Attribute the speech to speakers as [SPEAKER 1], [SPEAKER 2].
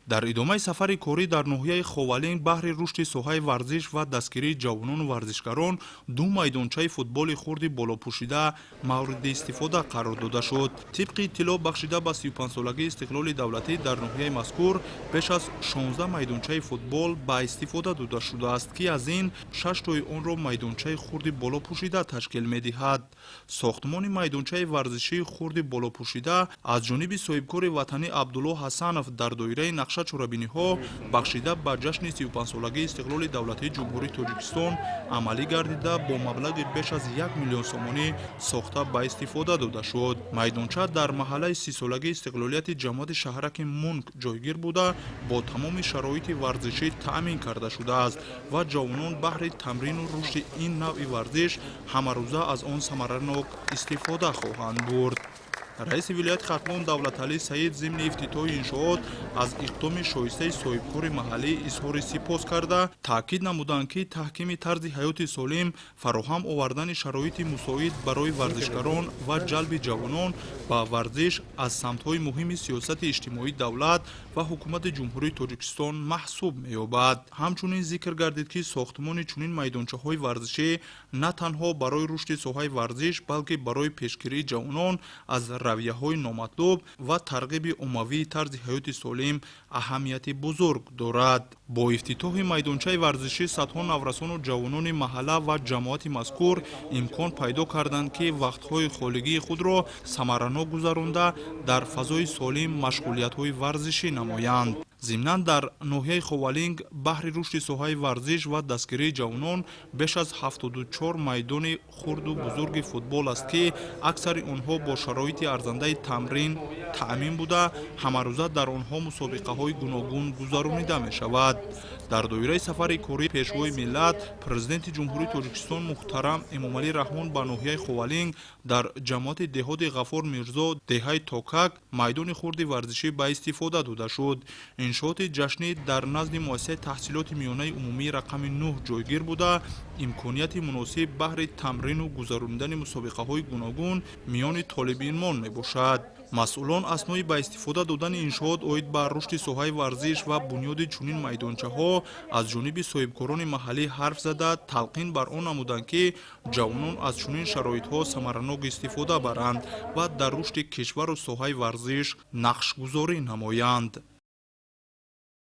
[SPEAKER 1] Дар идомаи сафари корӣ дар ноҳияи Ховалинг баҳри рушди соҳаи варзиш ва дастгирии ҷавонону варзишгарон ду майдончаи футболи хурди болопӯшида мавриди истифода қарор дода шуд. Тибқи иттилоъ, бахшида ба 35-солагии истиқлоли давлатӣ дар ноҳияи мазкур беш аз 16 майдончаи футбол ба истифода дода шудааст, ки аз ин шаштои онро майдончаи хурди болопӯшида ташкил медиҳад. Сохтмони майдончаи варзишии хурди болопӯшида аз ҷониби соҳибкори ватанӣ Абдулло Ҳасанов дар доираи нақша чорабиниҳо бахшида ба ҷашни 35-солагии истиқлоли давлатии Ҷумҳурии Тоҷикистон амалӣ гардида, бо маблағи беш аз 1 миллион сомонӣ сохта ба истифода дода шуд. Майдонча дар маҳаллаи 30-солагии истиқлолияти ҷамоати шаҳраки Мунк ҷойгир буда, бо тамоми шароити варзишӣ таъмин карда шудааст ва ҷавонон баҳри тамрину рушди ин навъи варзиш ҳамарӯза аз он самаранок истифода хоҳанд бурд. Раиси вилояти Хатлон Давлаталӣ Саид зимни ифтитоҳи иншоот аз иқдоми шоистаи соҳибкори маҳаллӣ изҳори сипос карда, таъкид намуданд, ки таҳкими тарзи ҳаёти солим, фароҳам овардани шароити мусоид барои варзишгарон ва ҷалби ҷавонон ба варзиш аз самтҳои муҳими сиёсати иҷтимоии давлат ва ҳукумати Ҷумҳурии Тоҷикистон маҳсуб меёбад. Ҳамчунин зикр гардид, ки сохтмони чунин майдончаҳои варзишӣ на танҳо барои рушди соҳаи варзиш, балки барои пешгирии ҷавонон аз равияҳои номатлуб ва тарғиби оммавии тарзи ҳаёти солим аҳамияти бузург дорад. Бо ифтитоҳи майдончаи варзишӣ садҳо наврасону ҷавонони маҳалла ва ҷамоати мазкур имкон пайдо карданд, ки вақтҳои холигии худро самаранок гузаронда, дар фазои солим машғулиятҳои варзишӣ намоянд. Зимнан, дар ноҳияи Ховалинг баҳри рушди соҳаи варзиш ва дастгирии ҷавонон беш аз 74 майдони хурду бузурги футбол аст, ки аксари онҳо бо шароити арзандаи тамрин таъмин буда, ҳамарӯза дар онҳо мусобиқаҳои гуногун гузаронида мешавад. Дар доираи сафари кории Пешвои миллат, Президенти Ҷумҳурии Тоҷикистон муҳтарам Эмомалӣ Раҳмон ба ноҳияи Ховалинг дар ҷамоати деҳоти Ғафор Мирзо, деҳаи Токак майдони хурди варзишӣ ба истифода дода шуд. Иншооти ҷашнӣ дар назди муассисаи таҳсилоти миёнаи умумии рақами 9 ҷойгир буда, имконияти муносиб баҳри тамрину гузаронидани мусобиқаҳои гуногун миёни толибилмон мебошад. Масъулон аснои ба истифода додани иншоот оид ба рушди соҳаи варзиш ва бунёди чунин майдончаҳо аз ҷониби соҳибкорони маҳаллӣ ҳарф зада, талқин бар он намуданд, ки ҷавонон аз чунин шароитҳо самаранок истифода баранд ва дар рушди кишвару соҳаи варзиш нақшгузорӣ намоянд.